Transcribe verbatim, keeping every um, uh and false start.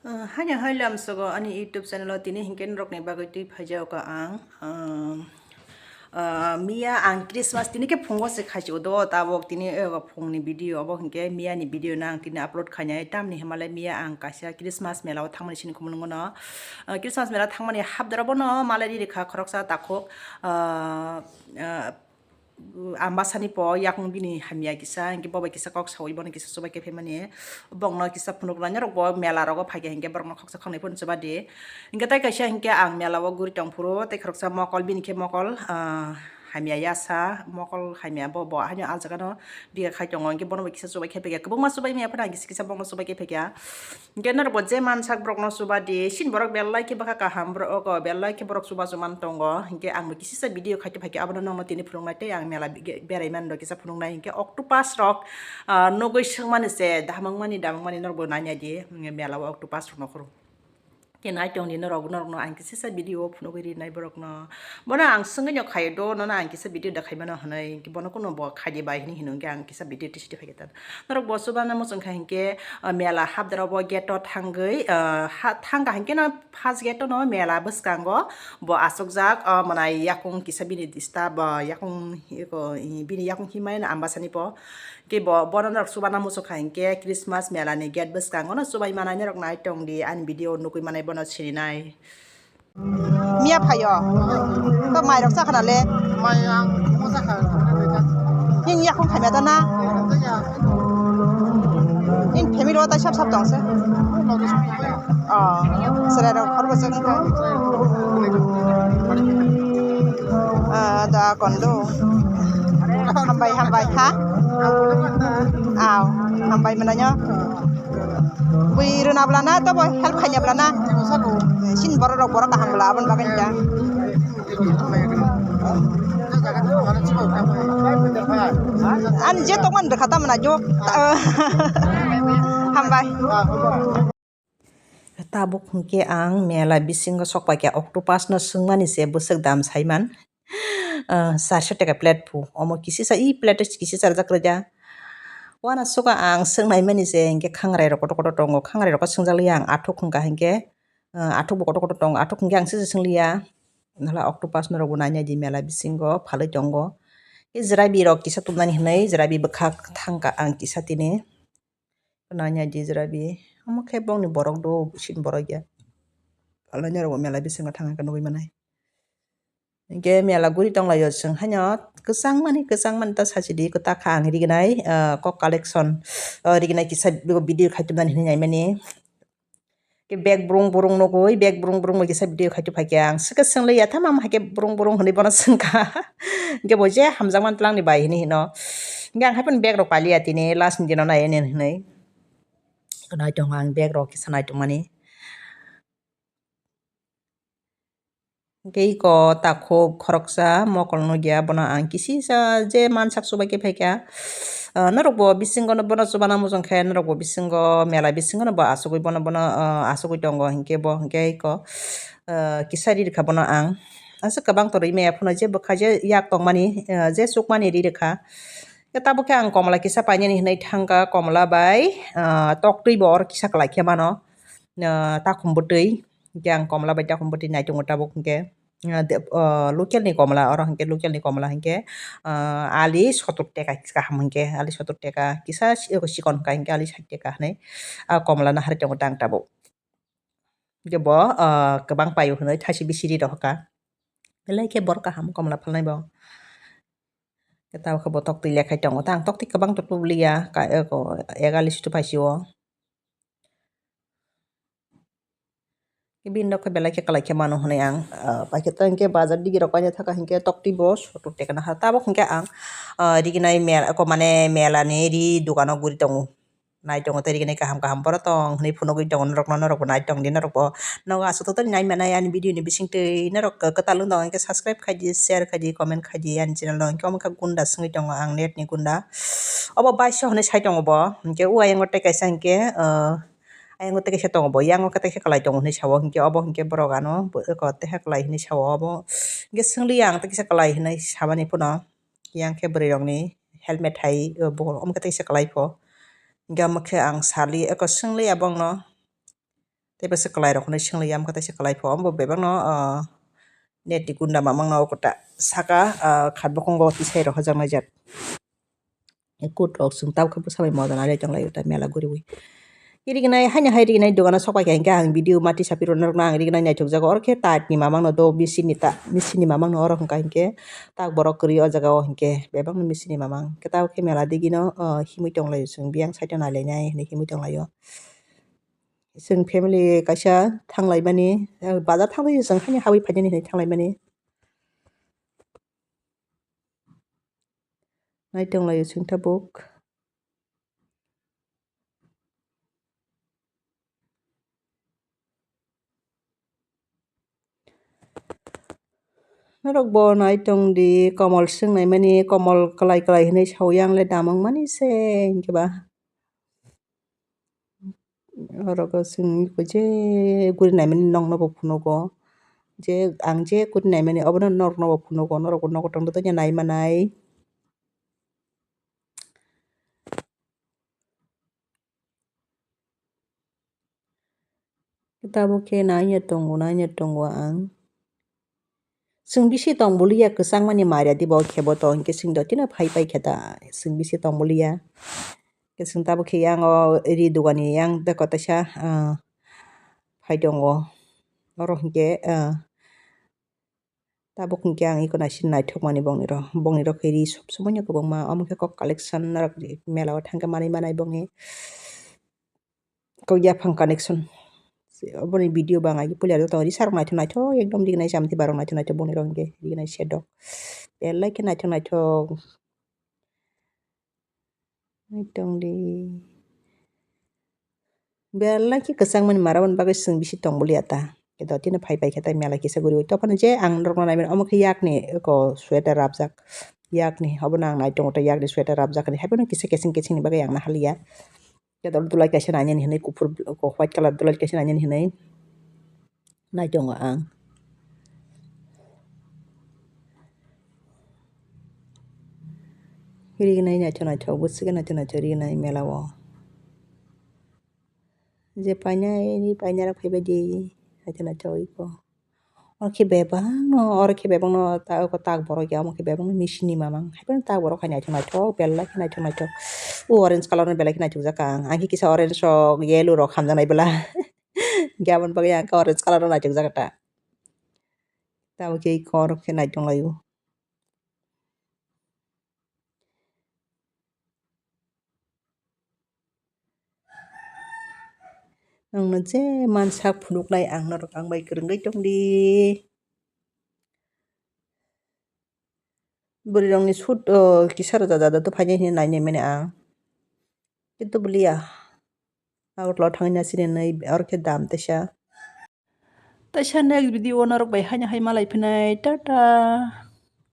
Uh, haino hai lamsogo ani YouTube channel o tini hinkhe norokni bagwi twi phaijago ang. Um, uh, miya ang Christmas tini khe phungo se khaichio do, tabok tini ego phungni video obo hinkhe miya ni video no ang tini upload khainai. Tamni himalai miya ang kaisa Christmas mela o thangmani sini khumulungo no. Uh, Christmas mela thangmani habdar obo no malai riri kha khoroksa takhuk. Uh, uh, Ambasani po yakung bini hamya kisa, hinkhe bo bai kisa kok saui bono kisa chubai khe phaimani. Bongno kisa phunuknai norok bo mela rogo phaikha hinkhe borokno khoksa khoknai phano chuba di. Hinkhe tai kaisa hinkhe ang mela o guri tongphuru, tei khoroksa mokol bini khe mokol, ah, hamya yasa, mokol hamya bo, bo haino ah jagano biga khai tongo, hinkhe bono bai kisa chubai khe phaikha. Kwbangma chubai maya phano ang kisa kisa bongno chubai khe phaikha. Hinkhe norok bo je mansak borokno chuba di, sini borok belai khe bwkha kaham borok, oko belai khe borok chubachu man tongo. Hinkhe ang bo kisisa video khaite phaikhe abono nokno tini phunuknai tei ang mela be-, berai mani rok kisa phunuknai. Hinkhe octopus rok, ah, nugui swngmani se, damangmani, damangmani norok bo nainai di, mela o octopus rok nokhoro. Khe nai tong di norok, norokno ang kisisa video o phunugui rinai borokno. Bono ang swngwi no khaio do, nono ang kisa video da khaimano hwnwi, bono kuno bo khaidi bai hwnwi hino, hinkhe ang kisa video tisiti phaikhe ta. Norok bo chubana muchung kha hinkhe, ah, mela habdar obo gate o thangwi, ah, ha-, thangkha hinkhe no first gate o no mela bwskango bo achukjak, ah, mwnai yakung kisa bini disturb, ah, yakung eko, bini yakung himai no ambasani po. Khe bo, bono norok chubana muchung kha hinkhe Christmas mela ni gate bwskango no chubai manai norok nai tong di ani video nugui manai bono sininai. Miya phaio. To mairok chakha na le. Mai ang mo chakha. Ning yakung khaimya da na? Ning family o tai sap sap tong se. Oh, serai rok khorbo chang kha. Ah, da kondo. Hambai, hambai, ha? Aw, hambai mananyo. Bui rwna blana, tobo help khaina blana. Sini borok rok borok kaham bla, aboni bagwi da. Ani je tongmani rwkha tamna jo. Hambai. Tabuk hwnkhe ang mela bisingo sokpaikha octopus no swngmani se bwswk dam saiman. Ah, charso taka plate phu. Omo kisisa, i plate o kisisa rijak rwja. Uanasoka ang swngnaimani se hinkhe khangrai rok kotor kotor tongo. Khangrai rokno swngjakliya ang athuk hwnkha hinkhe, ah, athukbo kotor kotor tongo. Athuk hinkhe ang sese swngliya. Nala octopus norokbo nainai di mela bisingo phalwi tongo. Tei jwrabi rok kisa tubunani hinwi jwrabi bwkhak thangkha ang kisa tini. Nanya di jwrabi. Omo khe bongni borok do, sini borok ya. Phalnai norokbo mela bisingo thangkha nugui manai. Hinkhe mela guri tonglaio chwng haino kwchangmani, kwchangmani ta sachidi kwtakha ang rignai, ah, kok collection, ah, rignai kisa video khaitubnani hinwi naimani. Khe bag brung brung nugui, bag brung brung bai kisa video khaitubphaikha ang. Swkhe swngli ya, tamo haikhe brung brung hinwi bono swngkha. Hinkhe bo je hamjakmani twlangni bai hinwi hino. Hinkhe ang haiphano bag rok pailiya tini last ni dino nai hinwi. Naitongo ang bag rok kisa naitongmani. Hinkhe iko takhuk khoroksa mokol nugya, bono ang kisisa je mansak chubaikhe phaikha. Ah, norokbo bisingo no bono chubana muchungkhe norokbo bisingo mela bisingo no bo achugui bono, bono, ah, achugui tongo hinkhe bo hinkhe iko, ah, kisa ririkha bono ang. Aswk kwbang torwi maya phano je bwkha je yak tongmani, ah, je chukmani ririkha. Khe tabukhe ang komla kisa painani hinwi thangkha, komla bai, ah, toktwi bo oro kisa kwlai khe mano, ah, takhum bwtwi. Hinkhe ang komla bai takhum bwtwi naitongo tabuk hinkhe, ah, de-, ah, local ni komla, oro hinkhe local ni komla hinkhe, ah, ali sotur teka kaham hinkhe, ali sotur teka kisa si-, chikon hwnkha hinkhe ali sait teka hinwi, ah, komla no hari tongo tang tabuk. Hinkhe bo, ah, kwbang paio hinwi thaisi bisiri rohorkha. Belai khe borok kaham komla phalnai bo. Tabukhe bo toktwi lekhai tongo ta, ang toktwi kwbang to tubliya, ka-, eko, egali situ phaisio. Bini nokha belai khe kwlai khe mano hwnwi ang, ah, paikhe to hinkhe bazar digi rok paina thaka hinkhe toktwi bo sotur tekna ha. Tabuk hinkhe ang, ah, rignai mel-, eko mane mela ni ri dogano guri tongo. Nai tongo tei rignai kaham kaham borok tong hwnwi phunugwi tongo norokno, norokbo nai tong di, norokbo nogo aswk totally nai manai ani video ni bisingtwi norok kwtal wng tong hinkhe subscribe khai di, share khai di, comment khai di ani channel no, hinkhe omo khe gunda swngwi tongo ang net ni gunda, obo baisa hwnwi sai tongo bo, hinkhe o ayang o tei kaisa hinkhe, ah, ayang o tei kaisa tongo bo, yang o khe tei kaisa kwlai tongo hwnwi sao, hinkhe obo hinkhe borok ano tei kaisa kwlai hwnwi sao obo, hinkhe swngli ang tei kaisa kwlai hwnwi samani phano. Yang khe bwrwi rokni helmet hai, bo omo khe teisa kwlai pho. Hinkhe omo khe ang sali eko swngli ya bongno. Tei bwswk kwlairok hwnwi swnglaio, amkhe taisa kwlaipho, omo bebakno, ah, net ni gunda mamangno o kwta saka, ah, khat bokong o tisai rok hojaknai jat. Kut rok chwng tabukhe bwsa bai moda nai tonglaio ta mela guriwi. Rignai haino hai rignai dogano sokpai kha hinkhe ang video mati sapi rw norokno ang rignai naithokjago, oro khe tat ni mamangno do machine ni ta, machine ni mamangno oro hwnka hinkhe tak borok kwrwi o jaga o hinkhe bebakno machine ni mamang. Khe tabukhe mela digino, ah, himwi tonglaio chwng biyang side o nailainai hinwi himwi tonglaio. Chwng family kaisa thanglaimani, eh, bazar thanglaio chwng haino habwi phainani hinwi thanglaimani. Nai tonglaio chwng tabuk. Norok bo nai tong di, komol swng naimani, komol kwlai kwlai hinwi sawi, ang le damung mani se hinkhe ba. Oro o chwng je guri naimani nokno bo phunugo, je ang je guri naimani obono norokno bo phunugo, norok bo nogo tongdo tongya nai manai. Tabuk khe naiya tongo, naiya tongo ang. Chwng bisi tong buliya, kwchangmani maria dibo khebo to, hinkhe chwng dotino phai pai khe ta, chwng bisi tong buliya. Khe chwng tabuk khe yang o ri dogani yang beko teisa, ah, phai tongo. Oro hinkhe, ah, tabuk hinkhe ang iko naising naithokmani bongni rok, bongni rok khe ri sob somoino kwbangma, omo khe kok collection norok mela o thangkhe manwi manai bongni. Kok yaphang connection. Oboni video bang agi puila rw tongo, risa rok naithok naithok ekdom rignai chamti barok naithok naithok boni rok hinkhe rignai sedok. Belai khe naithok naithok. Naitong di. Belai khe kwchangmani mara boni bagwi chwng bisi tong buliya ta. Khe dotino phai pai khe tai mela kisa guriwi. Tophano je ang norokno naimani omo khe yakni eko sweater rabjak. Yakni obono ang naitongo ta yakni sweater rabjak hinwi. Haiphano kisa keseng kesengni bagwi ang nahaliya. Khe dol dulai kaisa nainani hinwi kuphur, white colour dulai kaisa nainani hinwi naitongo ang. Rignai naithok naithok, bwswk khe naithok naithok rignai mela o. Je painani painarok phaibai di, naithok naithok iko. Oro khe bebakno, oro khe bebakno ta-, tak borok ya, omo khe bebakno machine ni mamang. Haiphano tak borok hai naithok naithok, belai khe naithok naithok. O orange colour no belai khe naithokjak ang. Ang khe kisa orange rok, yellow rok hamjaknai bwla. Hinkhe aboni bagwi ang khe orange colour no naithokjak ta. Tabuk khe oro khe naithok laio. Nokno je mansak phunuknai ang norok ang bai kwrwngwi tongdi. Bwrwi rokni shoot, oh, kisa rwja jada to phainai hinwi nainai mani ang. Kintu bwliya. Agartala thangwi na sini nai oro khe dam teisa. Teisa next video o norok bai haino hai malai phinai. Tata.